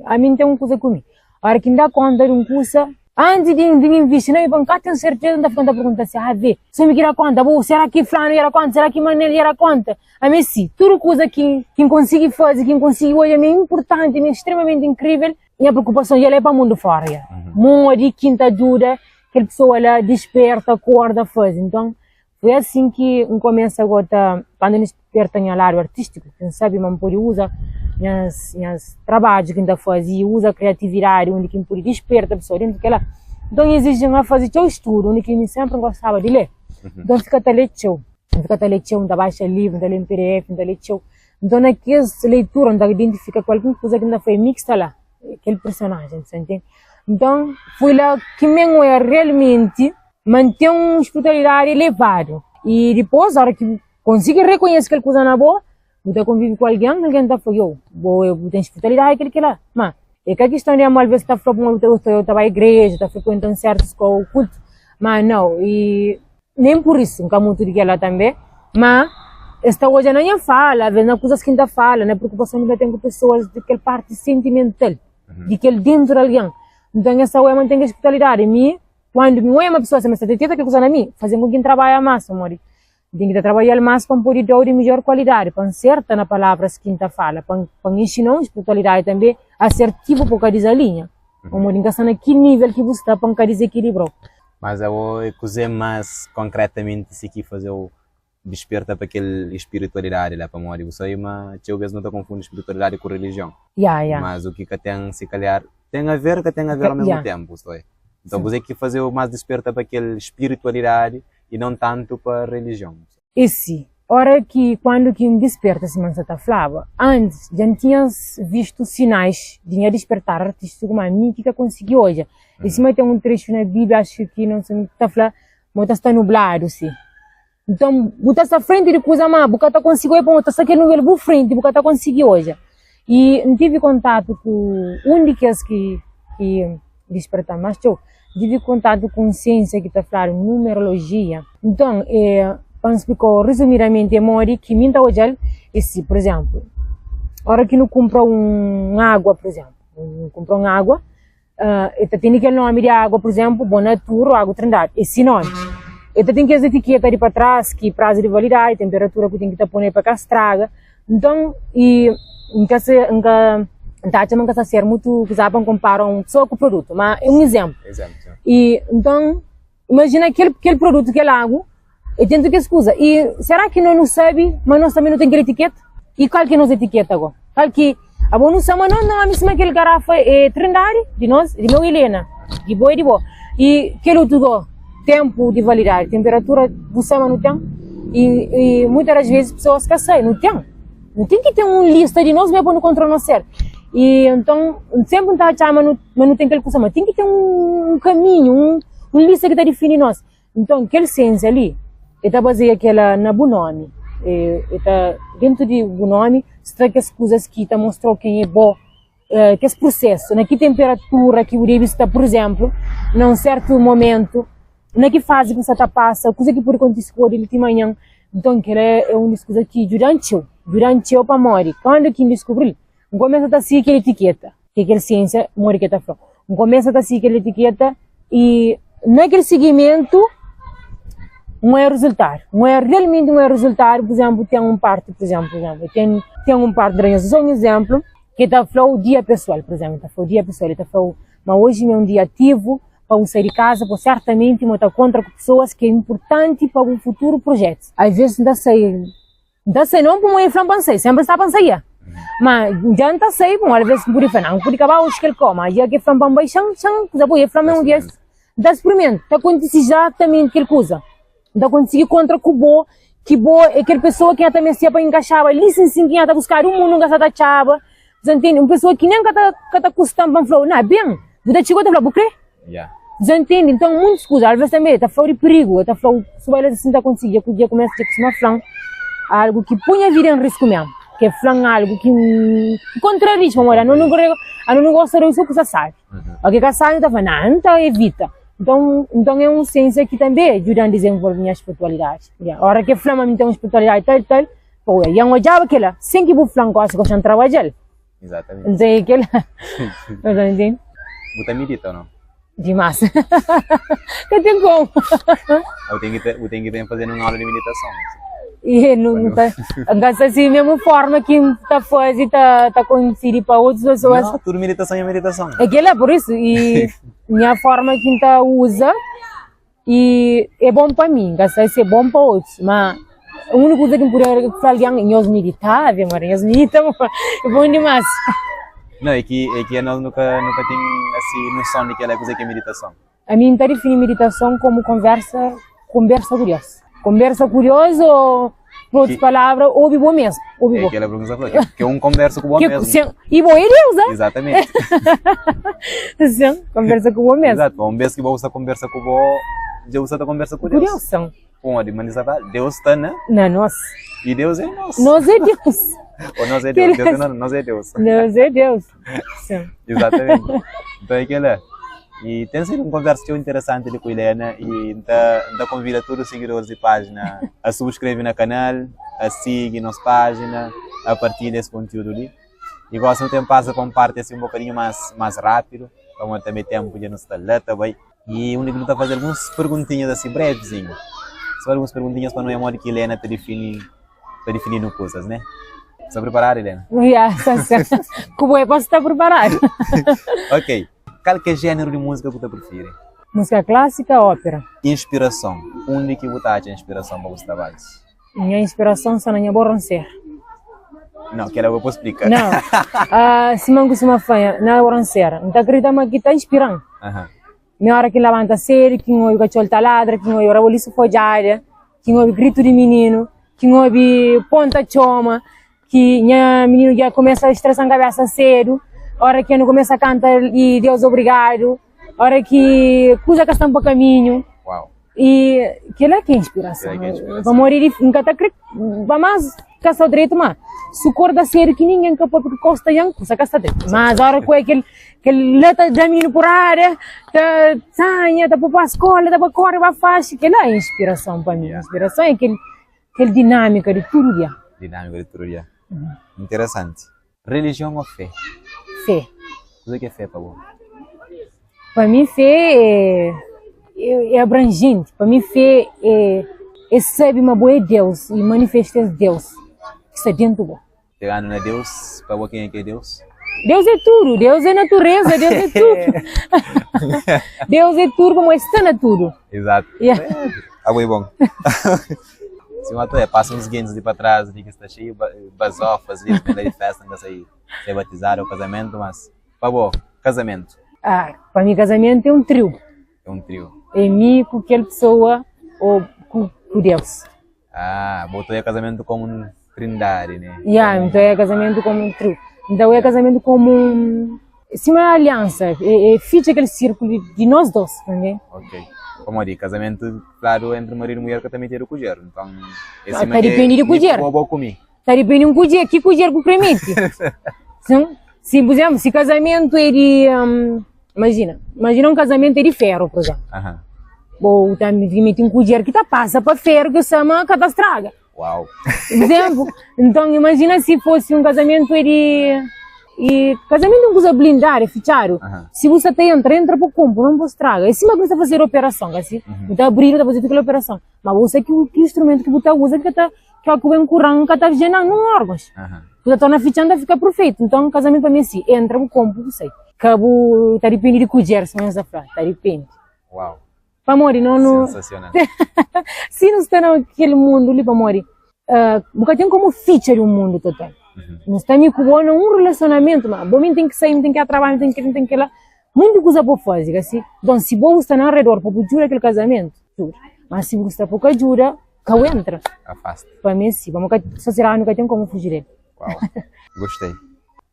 ami N ten un kuza ku mi, óra ki N da konta di un kusa, antis di N invisti na mi pa N ka ten serteza N ta fika N ta pergunta si, ah ve, si mi ki da konta, bo sera ki flanu dja da konta, sera ki manel dja da konta? Ami si, tudu kuza ki N konsigi faze, ki N konsigi odja ma é inpurtanti, ma é stremamenti inkrivel, nha preokupason dja la é pa mundu fora dja. Modi ki N ta djuda kel pesoa la disperta, korda, faze. Nton, Foi asin ki N kumesa gota, kandu N disperta nha ladu artistiku, ki N sabe ma N pode uza nhas nhas trabadju ki N ta faze i uza kriatividadi undi ki N pode disperta pesoa dentu di kila. Nton iziji-m a faze txeu studu, undi ki mi senpri N gostaba di lé. Nton N fika ta lé txeu, N fika ta lé txeu, N ta baxa livru, N ta lé un pdf, N ta lé txeu. Nton na kes leitura N ta identifika ku algun kuza ki N ta fla é mi ki sta la, kel personajen, sa ntende? Nton foi la ki mi N oia realmenti Mantê un spiritualidadi elevadu i dipôs óras ki bu konsigi rekonhese kel kuza na bo, bu ta konvive ku algen, algen ta fla, Yo, bo bu ten spiritualidadi kel ki la. Má, é ka kiston di amor, alvês ta fla bu ma bu ta gosta, ta bai igreja, ta frekuenta un sértu skola, kultu, má nau, i nen pur isu, N ka mutu di kel-la tanbê, má es ta odja na nha fala, alvês na kuzas ki N ta fala, na preokupason ki N ta ten ku pesoas, di kel parti sentimental, di kel déntu di algen. Nton, es ta odja ma N ten kel spiritualidadi. Mi. Kuandu mi oia ma pesoas ta deteta kel kuza na mi, faze-m ku ki N trabadja más, pamodi N ten ki ta trabadja-l más pa N pode da-u di midjór kualidadi, pa N serta na palavras ki N ta fala, pa N inxina-u un spiritualidadi tanbê asertivu pa bu ka dizalinha, pamodi N ka sta na ki nível ki bu sta pa N ka dizekilibra-u. Mas abo, kuzê más konkretamenti si ki faze-u disperta pa kel spiritualidadi la, pamodi bu sabe ma txeu bes nu ta konfundi spiritualidadi ku relijion. Ya, ya. Mas u ki ka ten, si kalhar, ten a ver, ka ten a ver ao mesmu Ya. tenpu, sta Nton, kuzê ki faze-u más disperta pa kel spiritualidadi i non tantu pa relijion? E si, ora ki, kuandu ki N disperta, sima N sa ta flaba antis, dja N tinha vistu sinais di nha dispertar artistiku, ma mi ki ka konsigi odja. E sima ten un trexu na Bíblia, axu ki, non se, ta fla ma ta sta nubladu si. Nton, bu ta sta frenti di kuza, má bu ka ta konsigi odja, pamodi ta sta kel nubel bu frenti, bu ka ta konsigi odja. I N tive kontatu ku un di kes ki ki disperta-m más txeu, N tive kontatu ku un siênsia ki ta fladu numerolojia. Nton, e pa N splika-u rezumidamenti é modi ki mi N ta odja-l, é si, pur izénplu, óra ki nu kunpra un água, pur izénplu, nu kunpra un água, E ta tene kel nomi di agua, pur izemplu, Bonatur o Agu Trindadi, e si nomi. E ta ten kes etiketa di pa tras, ki prazu di validadi, temperatura ku ten ki ta pone pa ka straga. Nton, i N ka se, N ka, N ta atxa ma N ka sta ser mutu kuza pa N konpara un pesoa ku produtu, ma é un izemplu. I nton, imajina kel, kel produtu, kel agu, e ten tudu kes kuza. I sera ki no nu sabi ma nos tanbe no ten kel etiketa? I kal ki é nos etiketa go? Kal ki abo nu sabi ma nos nomi sima kel garafa é Trindadi di nos, di meu Helena, di bo é di bo. I kel otu go, tempu di validadi, temperatura bu sabi ma nu ten? I, i muitas das vezes pesoas ka sabi, nu ten. Nu ten ki ten un lista di nos me pa nu kontrola nos ser. I nton, sénpri N ta atxa ma nu ma nu ten kel kusa, ma ten ki ten un kaminhu, un un lista ki ta difini nos. Nton, kel siénsia li, e ta bazeia kela na bu nómi, e ta dentu di bu nómi sta kes kuzas ki ta mostra-u ken é bo, kes prusésu, na ki tenperatura ki bu debe sta, pur izénplu, na un sértu momentu, na ki fazi ki bu sta ta pasa, kuza ki pode kontise ku bo di li ti manhan. Nton, kel-la é un di kuza ki djuda-m txeu, djuda-m txeu pamodi kandu ki N diskubri-l, N kumesa ta sigi kel etiketa, ki é kel siénsia modi ki el ta fla. N kumesa ta sigi kel etiketa i na kel sigimentu N oja rezultadu. N oja realmenti N oja rezultadu, pur izénplu, ten un parti, pur izénplu, pur izénplu, ten ten un parti, N da sô un izénplu, ki ta fla-u dia pesoal, pur izénplu, ta fla-u dia pesoal, el ta fla-u ma oji mi é un dia ativu pa bu sai di kaza, po sertamenti mo ta kontra ku pesoas ki é inpurtanti pa bu futuru projetus. Alvês N ta sai, N ta sai non pamodi el fla-m pa N sai, sénpri N sta pa N saia. Ma dja N ta sai, bon, alvês N pode fla, nan, N pode ka ba oji kel kau, ma dja ki el fla-m pa N bai, xan, xan, kuza bo, el fla-m un dia, N ta sprimenta, ta kontise izatamenti kel kuza. N ta konsigi kontra ku bo, ki bo é kel pesoa ki nha ta mestia pa inkaxaba li sin sin ki nha ta buskadu un mundu N ka sa ta atxaba. Bu ta ntende? Un pesoa ki nen ka ta ka ta kusta-m pa N fla-u, na, ben, bu ta txiga bu ta fla, bu kre? Bu ta ntende? Nton, muntis kuza, alves tanbe e ta fla-u di pirigu, e ta fla-u si bai la sin ta konsigi, dja ku dja kumesa dja kusuma fla-m algu ki pui nha vida en risku mesmu, ki e fla-m algu ki N kontradiz, pamodi anu nu anu nu gosta di obi so kusa sabi, o ki ka sabi nu ta fla, na, N ta evita. Nton, nton é un siénsia ki tanbê djuda-m dizenvolve nha spritualidadi. Ya, óra ki el fla-m ma mi ten un spritualidadi tal, tal, pô, ya N odjaba kel-la, sen ki bu fla-m gósi gosi N trabadja-l. Exatamente. Nton é kel-la. Bu ta ntende? Bu ta midita ô nau? Dimás. Ka ten komu. Bu ten ki ta, bu ten ki ben faze-nu un aula di miditason. E nu nu ta N ka sta si mesmu forma ki N ta faze ta ta koinsidi pa otus pesoas. Nau, tudu miditason é miditason. É kel-la, pur isu. I nha forma ki N ta uza i é bon pa mi, N ka sta si é bon pa otus, ma úniku kuza ki N pudia fla algen, nhos midita, ave maria, nhos midita, é bon dimas. Nau, é ki é ki anos nu ka nu ka ten asi noson di kel-la kuze ki é miditason. Ami N ta difini miditason komu konversa, konbersa ku Deus. Konbersa ku Deus o, pa otus palavra, obi bo mesmu, obi É bo. kela pergunta ki N ta fla, ki é un konbersa ku bo Ki, mesmu. sin, i bo é Deus, ah? Exatamente. Sin, konbersa ku bo mesmu. Exato, pa un bes ki bo sta konbersa ku bo, dja bu sta ta konbersa ku Ku Deus. Deus, sin. Pamodi, ma Deus ta fla, Deus sta na. Na nos. I Deus é nos. Nos é Deus. Ou nos é Deus, Deus é nos, nos é Deus. Nos é Deus. Sim. Exatamente. Então é kel-la. E ten sidu un konversa txeu interesanti li ku Helena e N ta, N ta konvida tudu sigidoris di pájina a subskreve na kanal, a sigi nos pájina, a partilha es kontiúdu li. E gosi nu ten pasa pa un parti asi un bokadinhu más, más rápidu, pamodi tanbe ténpu dja nu sta la ta bai. E undi ki nu ta faze alguns perguntinhas asi brevizinhu. Só alguns perguntinhas pa nu oia modi ki Helena ta difini ta difinidu kuzas, né? Sta preparadu, Helena? Ya, sta sta. Ku bo é pa sta preparadu. Ok. Kal ki é jéneru di múzika ku ta prifiri? Múzika klásika, ópera. Inspirason. Undi ki bu ta atxa inspirason pa bus trabadjus? Nha inspirason sta na nha boronsera. Não, kel-la bu pode splika. Não. Ah, sima N kustuma fla, na boronsera. N ta kridita ma ki ta inspira-m. Mi ora ki N labanta sedu, ki N obi katxol ta ladra, ki N obi rabolisu fodjada, ki N obi gritu di mininu, ki N obi pon ta txoma, ki nha mininu dja kumesa stresa-m kabesa sedu, ora ki N kumesa kanta i Deus obrigadu, ora ki kuza ka sta-m pa kaminhu. I kel-la ki é inspirason. Pamodi di N ka ta kre pa más ka sta dretu, ma si korda sedu ki ningen ka papia ku kosta nha kusa ka sta dretu. Mas ora ku é kel kel la ta da mininu porada, ta sanha, ta pô pa skola, ta pa kore ba faxi, kel-la é inspirason pa mi. Inspirason é kel kel dinamika di tudu dia. Dinamika di tudu dia. Interesanti. Relijion ô fé? Fé. Kuzê ki é fé pa bo? Pa mi fé é, é, é abrangente. Pa mi fé é, é sabe ma bo é Deus e manifesta es Deus ki sta dentu bo. Pegando na Deus, pa bo kenha ki é Deus? Deus é tudo, Deus é natureza, Deus é tudo. Deus é tudo, pamodi el sta na tudo. Exato. Yeah. Abo é bom. Si un até passa uns gentis li pa trás li ki sta xeiu basofas li, es di festa, nka sai se é batizadu ou kazamentu, mas pa bo, kazamentu. Ah, pa mi kazamentu é un triu. É un triu. É mi ku kel pesoa ou ku, ku Deus. Ah, bo ta oia kazamentu komu un trindadi, ne? Ya, N ta oia kazamentu komu un triu. Nta oia kazamentu komu un sima aliansa, é fitxa kel sirkulu di nos dos, ntende? Ok. Pamodi kazamentu fladu entri maridu i mulher ka ta mitedu kudjer, nton é sima Ta ke dipende di mi kudjer. ku bo, bo ku mi. Ta dipende un kudjer, ki kudjer ku kre miti. Sin, si pur izemplu, si kazamentu é di, imajina, imajina un kazamentu é di feru, pur izemplu. Aha. Bo ta miti un kudjer ki ta pasa pa feru ki sama ka ta straga. Uau! Exemplo, então imagina se fosse um casamento é de e casamento é um coisa blindada, é fechado. Aham. Se você tá entra, entra para compro, não você estraga. É cima que você fazer operação, assim. Uhum. Tá abrindo, tá fazendo aquela operação. Mas você que o que instrumento que você usa que tá que é o que vem curando, que tá virando num órgãos. Aham. Você torna fechando, fica perfeito. Então casamento para mim é assim, entra o compro, você. Cabo tá depende de colher, se não tá depende. Uau! Pamodi no nu Sensasional. Si nu sta na kel mundu li pamodi bu ka ten komu fitxa di un mundu total. Nu sta mi ku bo na un relasionamentu ma bo mi ten ki sai, mi ten ki trabadja, mi ten ki mi ten kila, munti kuza pa bu faze ka si? Nton si bo sta na redor pa bu djuda kel kazamentu, djuda. Ma si bu sta pa bu ka djuda, ka bu entra. Afasta. Pa mi é si, pamodi ka sosiedadi nu ka ten komu fuji del. Uau, gostei.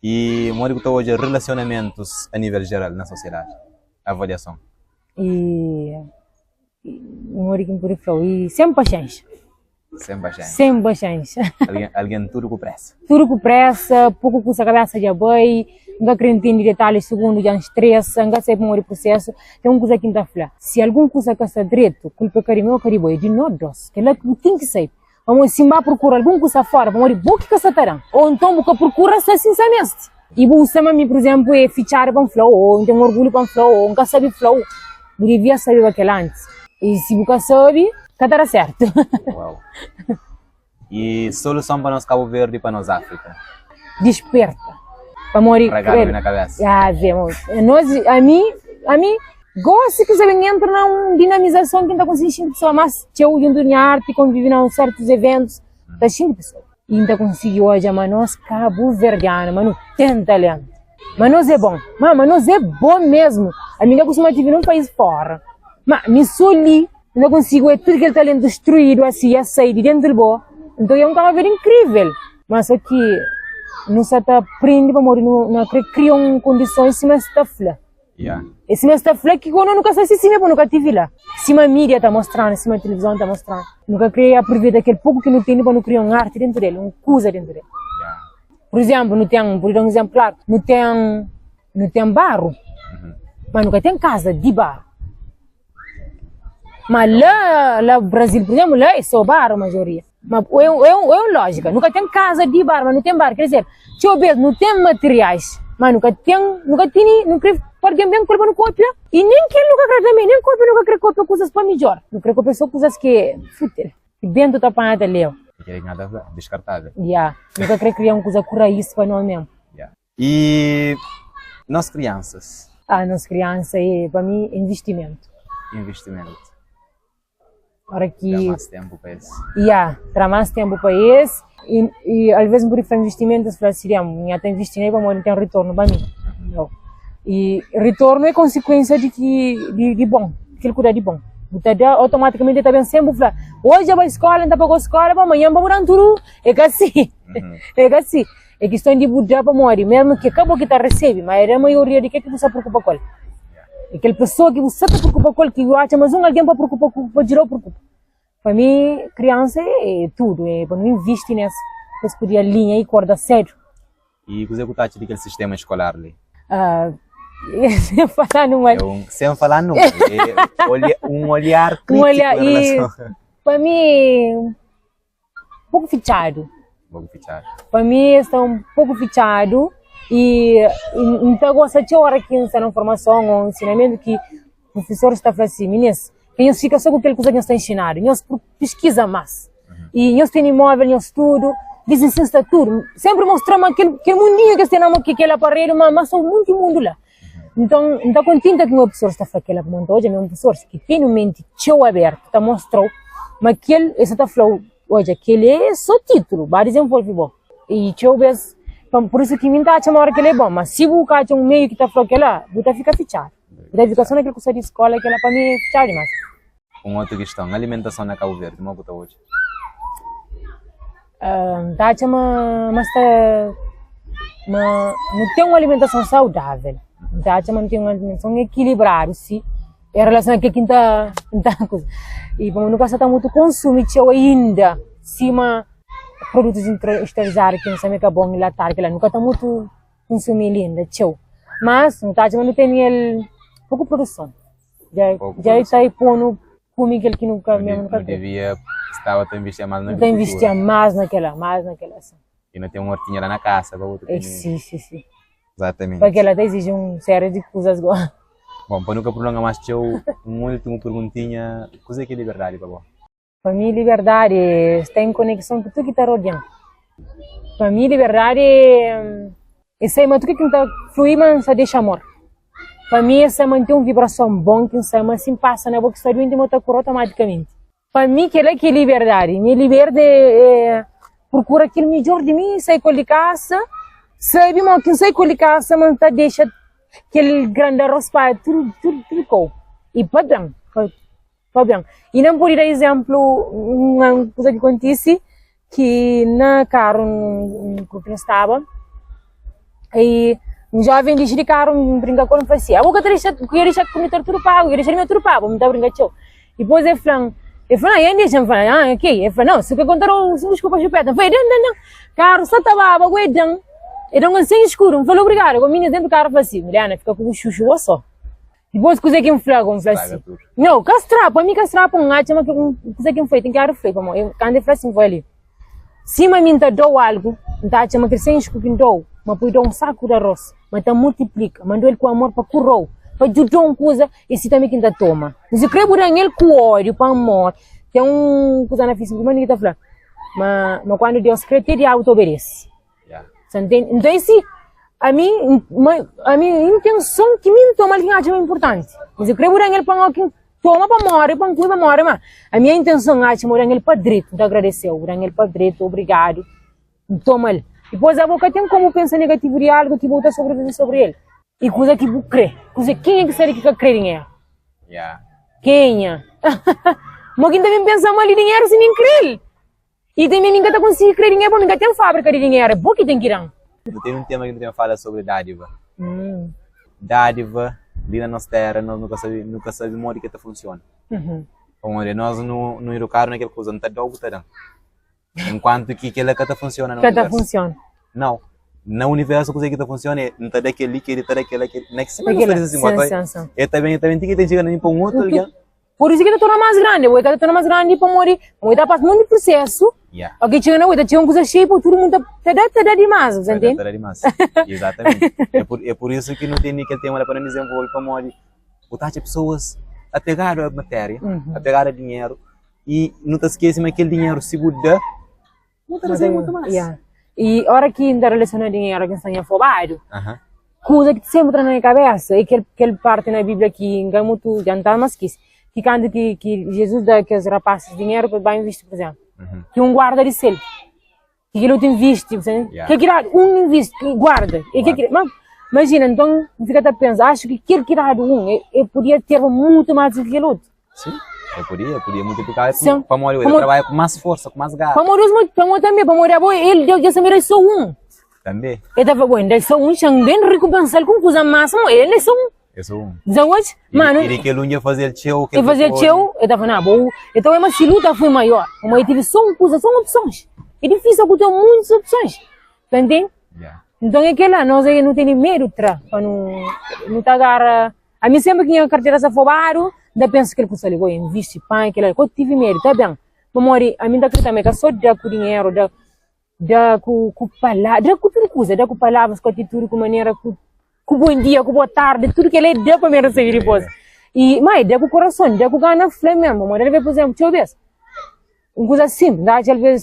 I modi ku ta odja relasionamentus a nivel jeral na sosiedadi? Avaliason. E modi ki N pode fla-u? E sen paxénxa. Sen paxénxa. Sen paxénxa. Algen, algen tudu ku présa. Tudu ku présa, poku kusa kabésa dja bai, N ka kre ntende detalhis sugundu dja N stresa, N ka sabe pamodi prusésu. Ten un kusa ki N ta fla, si algun kusa ka sta dretu, kulpa é ka di mi ô ka di bo, é di no dos. Kel-la ki bu ten ki sabe. Pamodi si N ba prokura algun kusa fora, pamodi bo ki ka sta ta da-m. Ô nton bu ka prokura sta sin sa meste. I bu usa ma mi, pur izénplu, é fitxadu pa N fla-u, ô N ten orgulhu pa N fla-u, ô N ka sabe fla-u. Bu devia sabeba kel antis. I si bu ka sabe, ka ta da sértu. Uau! I soluson pa nos Kabu Verdi i pa nos Áfrika? Disperta. Pamodi. Ragadu na kabésa. Ya, vê, nos, ami, ami. Gosi ki sabe, N entra na un dinamizason ki N ta konsigi xinti pesoa más txeu djuntu di nha arti, konvivi na sertus eventus, ta xinti pesoa. I N ta konsigi odja ma nos kabuverdianu, ma nu ten talentu, ma nos é bon, ma ma nos é bon mesmu. Ami N ka kustuma vive na un país fora, ma mi so li N ta konsigi odja tudu kel talentu struidu asi, a sai di dentu di bo. Nton é un Kabu Verdi inkrivel, ma so ki nu sa ta prende pamodi nu kre kria un kondison sima es ta fla. Yeah. E sima es ta fla ki kono nu ka sa si sime pa nu ka tivi la. Sima mídia ta mostranu, sima tilivizon ta mostranu. Nu ka kre aproveita kel poku ki nu tene pa nu kria un arti dentu del, un kuza dentu del. Yeah. Pur izemplu, nu ten, pudi da un izemplu klaru, nu ten, nu ten baru, ma nu ka ten kaza di baru. Ma la, la Brasil, pur izemplu, la é so baru majoria. Ma é, é, é un lójika, nu ka ten kaza di baru, ma nu ten baru. Ker dizer, txeu bes nu ten materiais, ma nu ka ten, nu ka tene, nu kre pa algen ben ku el pa nu kopia, i nen kel nu ka kre tanbe, nen kopia nu ka kre kopia kuzas pa midjor, nu kre kopia so kuzas ki é fútil, ki bentu ta panha ta leba. É kel ki nu ta fla, diskartável. Ya, nu ka kre kria un kuza ku rais pa nos mesmu. Ya. I nos kriansas? Ah, nos kriansa é, pa mi, é investimentu. Investimentu. Ora ki. Tra más ténpu pa es. Ya, tra más ténpu pa es. I, i alvês N pode fla investimentu, es fla si, N ta invisti na el pamodi N ten ritornu pa mi. Nau. I ritornu é konsikuénsia di ki, di, di bon, kel ku da di bon. Bu ta da, otomatikamenti el ta ben sen bu fla, oji el bai skóla, N ta paga-u skóla, pa manhan pa bu da-m tudu. É ka si, é ka si. É kiston di bu da pamodi mesmu ki é ka bo ki ta resebe, ma é da maioria di ke ki bu sta preokupa ku el. É kel pesoa ki bu sta ta preokupa ku el ki bu atxa mas un algen pa preokupa ku pa djuda-u preokupa. Pa mi, kriansa é tudu, é pa nu invisti nes pa es pudi alinha i korda sedu. I kuzê ku ta atxa di kel sistema eskolar li? Sen fala numa. É un, sen fala numa. É un olhar Un kritiku olhar em i relason. pa mi Poku fitxadu. Poku fitxadu. Pa mi es sta un poku fitxadu i N ta gosta txeu ora ki N sta na un formason ô nsinamentu ki prufesoris ta fla si, Minis, ka nhos fika so ku kel kuza ki nhos ta nxinadu, nhos piskiza más. I nhos tene móvel, nhos tudu, dizin sin sta tudu. Senpri mostra ma kel kel mundinhu ki es tene na mon, ki kel aparelhu, ma ma sta munti mundu la. Nton, N ta kontenti ki un profesor sta fla kel-la, pamodi N ta odja ma é un profesor ki tene un menti txeu abertu, ta mostra-u ma kel, el sta ta fla-u, odja, kel-li é sô titulu, ba dizenvolve bo. I txeu bês, pur isu ki mi N ta atxa ma óra kel-la é bon, ma si bu ka atxa un meiu ki ta fla-u kel-la, bu ta fika fitxadu. Bu ta fika sô na kel kusa di skóla, kel-la pa mi é fitxadu dimás. Un otu kiston, alimentason na Kabu Verdi, modi ku ta odja? N ta atxa ma ma sta. ma nu ten un alimentason saudável. N ta atxa ma nu ten un alimentason ekilibradu, si, en relason a kel ki N ta, N ta kuza. I pamodi nu ka sta ta mutu konsumi txeu ainda, sima produtus industrializadu ki nu sabe ma é ka bon, enlatadu, kila, nu ka ta mutu konsumi-l inda txeu. Mas nu ta atxa ma nu tene el poku produson. Dja, dja ta pô-nu kume kel ki nu ka, mesmu nu ka Nu kre. devia staba ta investia más na Nu ta investia agrikultura. más na kela, más na kela, sin. I nu ten un hortinha la na kasa pa bu ta Eh, tene. si, si, si. Exatamente. Pa kela ta iziji un série di kuzas go. Bon, pa nu ka prolonga más txeu, un últimu perguntinha, kuzê ki é liberdadi pa bo? Pa mi liberdadi é sta en konekson ku tudu ki ta rodia-m. Pa mi liberdadi é é sai ma tudu ki N ta flui ma N sa dexa amor. Pa mi é sa mante un vibrason bon ki N sa ma si N pasa na bo ki sta duenti ma ta kura otomatikamenti. Pa mi kela ki é liberdadi. Mi liberde é prokura kel midjor di mi, sai ku el di kasa, sabe ma ki N sai ku el di kasa ma N ta dexa kel granda raspa tudu tudu tudu kau i pa ben pa ben. I na N pode da izénplu un kuza ki kontise ki na karu ki N staba i un jóven dixi di karu N brinka ku el N fla si, abo ka ta dexa ku dexa kondutor tudu pagu, dexa di mi tudu pagu, N ta brinka txeu. Dipôs el fla-m, el fla, N dexa, N fla, ah, ok. El fla, nau, si bu ka konta-u diskulpa xupeta. N fla, dan, dan, dan. Karu sta ta baba, ku e dan, e dan un sen skuru. N fla-l obrigadu. Ku mininu dentu karu fla si, Juliana, fika ku bu xuxu bo so. Dipôs kuzê ki N fla ku N fla si, nau, ka strapa, mi ka strapa, N atxa ma kuzê ki N fla, ten ki fla, pamodi kantu el fla si, N fla li. Sima mi N ta da-u algu, N ta atxa ma kel sen ku ki N da-u, ma poi da-u un saku di aros, ma ta multiplika, ma N da-u el ku amor pa kura-u, pa djuda-u un kuza, é si tanbe ki N ta toma. Mi si kre bu da-m el ku ódiu, pa amor. Ten un kuza na Facebook, ma ki ta fla ma ma kuandu Deus kre, te diabu ta obedese. Sa ntende? Nton é si, ami, ma ami intenson ki mi N toma-l ki N atxa ma é inpurtanti. Mi si kre bu da-m el pa N ki N toma pa móre, pa N kume pa móre, ma ami intenson N atxa ma bu da-m el pa dretu, N ta agradese-u, bu da-m el pa dretu, obrigadu, N toma-l. Dipôs abo ka ten komu pensa negativu di algu ki bu ta sobrevive sobri el. I kuza ki bu kre. Kuze, kenha ki sabe ki ka kre dinheru? Yeah. Kenha? Mo ki N ta ben pensa mal di dinheru si mi N kre-l? I tanbe mi N ka ta konsigi kre dinheru, pabia mi ka ten fabrika di dinheru, é bo ki ten ki da-m. Nu ten un tema ki nu ten fala sobri dádiva. Dádiva li na nos téra nos nu ka sabe, nu ka sabe modi ki ta funsiona. Pamodi nos nu nu idukadu na kel kuza, N ta da-u bu ta da-m. Enkuantu ki kel-la ka ta funsiona na Ka ta universu. funsiona. Nau. Na universu kuzê ki ta funsiona é N ta da kel-li, kel-li ta da kel-la, kel-li. Na ki sima Kel-la, nu sta dize sin, sin, sin, sin. El ta ben, el ta ben ti ki el ta txiga na mi pa un otu algen. Pur isu ki ta torna más grandi, bo ta torna más grandi pamodi bo ta pasa monti prusesu, Yeah. ok txiga na bo ta txiga un kuza xeiu pa tudu mundu ta da ta da dimás, bu Ta da ntende? ta da dimás. Exatamente. É pur é pur isu ki nu tene kel tema la pa nu dizenvolve pamodi bu ta atxa pesoas apegadu a matéria, apegadu a dinheru i nu ta skese ma kel dinheru si bu da Bu ta resebe mutu más. Yeah. I ora ki N ta relasiona dinheru ki N sta nha fobadu, kuza ki senpri tra na nha kabesa é kel kel parti na Bíblia ki N ka mutu dja N ta ma skese, ki kantu ki ki Jizus da kes rapasis dinheru pa es ba invisti, pur izénplu, ki un guarda di sel, ki kel otu invisti, bu sabe? Kel ki dadu un invisti, guarda, e kel ki ma imajina, nton N fika ta pensa, axu ki kel ki dadu un, e podia terba mutu más di ki kel otu. Sim, eu podia, eu podia multiplicar Sim. pamodi eu Pamodi- trabalha com mais força, com mais garra. Pamodi os mo- pamodi também, pamodi abo ele Deus já sabe só um. Também, Ele tava bom, ainda só um, chão bem recompensar com coisa máxima, ele é só um. eu sou um. Dezoito, mano, E, e de que ele um dia fazer tcheu, que ele fazia tcheu, eu tava na boa. Então é uma se luta foi maior. Mas eu tive só uma coisa, só opções. É difícil eu ter muitas opções. Tá entende? Yeah. Então é que lá, nós aí não temos medo de tra, para não, não tá agarra. Ami senpri ki nha kartera sta fobadu, N ta pensa kel kusa li, oi, N visti pan, kel la, ko tivi medu, ta ben. Pamodi ami N ta kridita ma é ka so da ku dinheru, da da ku ku palavra, da ku tudu kuza, da ku palavras, ku atitudi, ku manera, ku ku bon dia, ku boa tardi, tudu kel la é da pa mi resebe dipôs. I ma é da ku korason, da ku gana fla mesmu, pamodi alvês, pur izénplu, txeu bês, un kuza sinplis, N ta atxa alvês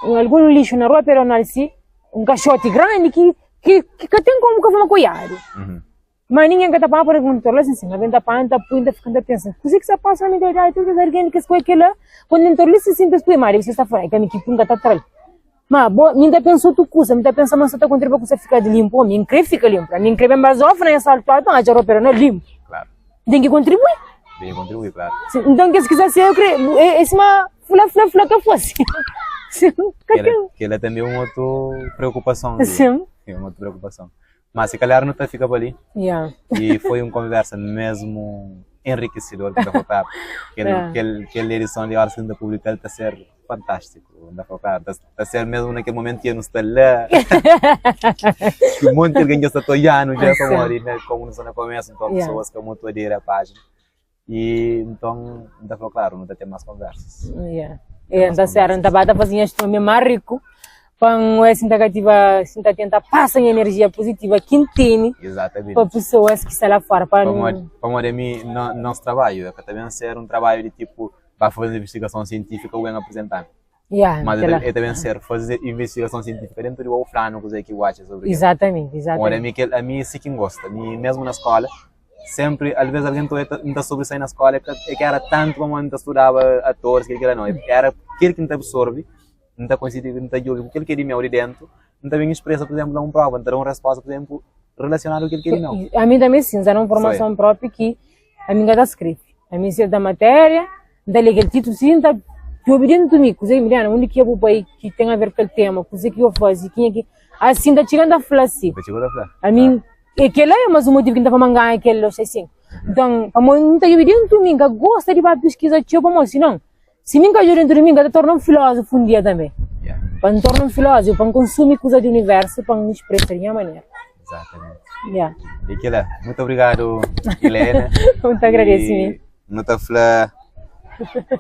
algun lixu na rua, peronal si, un kaxoti grandi ki ki ka ten komu ka fla ma koiadu. Ma ningen ka ta papa na kondutor la sin sin, algen ta panta, pui, ta fika ta pensa, kuze ki sta pasa na mi idadi, tudu kes algen kes kue kila, kondutor li sin sin ta pui, ma debe ser sta fla, é ka mi ki pui, n ka ta tral. Ma bo, mi ta pensa otu kuza, mi ta pensa ma sta ta kontribui kusa fika di limpu, mi n kre fika limpu, ami n kre ben bazofa na nha saltu altu, n atxa ropa na limpu, N ten ki kontribui. Ten ki kontribui, klaru. Nton kes ki sta se, eu kre, é sima fla fla fla ka fase. Ka ten. Kela tanbe é un otu preokupason. Sim. É un otu preokupason. Má si kalhar nu ta fika pa li. Yeah. E foi un konversa mesmu enrikesidor ki N ta fla pa kel, Yeah. kel, kel edison di óras ki N ta publika-l ta ser fantástiku. N ta fla pa ta, ta ser mesmu na kel momentu ki nu sta la, ki un monti algen dja sta ta odja-nu dja pamodi na komu nu sta na komésu, nton Yeah. pesoas ka mutu aderi a pájina. E nton N ta fla klaru, nu ta ten más konversas. Yeah. É, N ta sera, N ta ba ta faze nha stome más riku pa N oia si N ta kativa, si N ta tenta pasa nha enerjia pozitiva ki N tene Exatamente. pa pesoas ki sta la fora. Pa Pamodi, pamodi ami, no, nos trabadju é ka ta ben ser un trabadju di tipu ba faze investigason sientifika u ben apresenta-nu. Yeah, Mas kel-la. é ta ben ser faze investigason sientifika dentu di bo u fla-nu kuzê ki bu atxa sobri kel-la. Exatamente, Pamodi exatamente. ami kel, ami é si ki N gosta. Mi mesmu na skola, Senpri, alvês algen ta oja N ta sobrisai na skóla, é ka é ka éra tantu pamodi N ta studaba atoris, kel kila nau. Éra kel ki N ta absorbe, N ta konsigi, N ta djobe ku kel ki é di meu di déntu, N ta ben ispresa, pur izénplu, na un próva, N ta da un respósta, pur izénplu, relasionadu ku kel ki é di meu. Ami tanbe sin, N ta da un formason própi ki ami N ka ta skrebe. Ami si el da matéria, N ta lé kel titulu si N ta djobe déntu mi kuzê ki Mariana, undi ki bu bai ki ten aver ku kel tema, kuzê ki bu faze, kenha ki. Asi N ta txiga N ta fla si. Ta txiga ta fla. Ami E kel-la é más un motivu ki N ta fla ma N ganha kel 265. Nton, pamodi N ta djobe déntu mi, N ka gosta di ba piskiza txeu pamodi sinon, si mi N ka djobe déntu di mi, N ka ta torna un filózofu un dia tanbê. Pa N torna un filózofu, pa N konsumi kuza di universu, pa N spresa di nha manera. Exatamente. Yeah. E kel-la. Mutu obrigadu, Helena. N ta agradese mi. Nu ta fla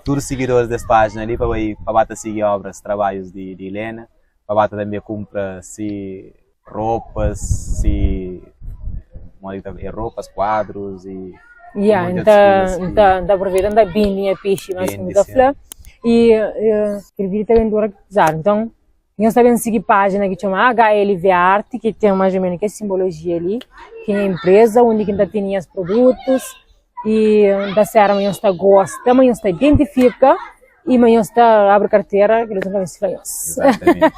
tudu sigidoris des pájina li pa bai pa ba ta sigi obras, trabadjus di Helena, pa ba ta tanbê kunpra si ropas si modi ki ta é ropas, kuadrus y Ya, monti N otus ta, kuzas N ki ta, N ta aproveita N ta bindi nha pexi mas ki bende N ta sim. fla y kel vídiu ta ben dura kuzadu nton nhos ta ben sigi pájina ki txoma HLV Arte ki ten mais o menos kes simbologia li ki é nha enpreza undi ki N ta tene nhas produtus y N ta spera ma nhos ta gosta ma nhos ta identifika y ma nhos ta abri kartera ki Deus ta abensoa nhos. Exatamente.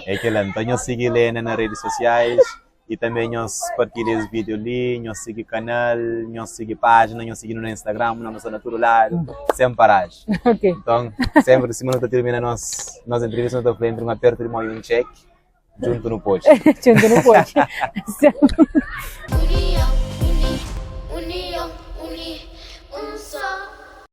É kel-la. Nton nhos sigi Helena na redes sosiais y tanbe nhos partilha es vídeo li, nhos sigi kanal, nhos sigi pájina, nhos sigi-nu na Instagram, nu sta na tudu ladu, sen paraji. Ok. Nton, senpri sima nu ta tirmina nos nos entrevista, nu ta fla entri un apertu di mon y un txeki, djuntu nu pode. Djuntu nu pode. Union, uni, union, uni.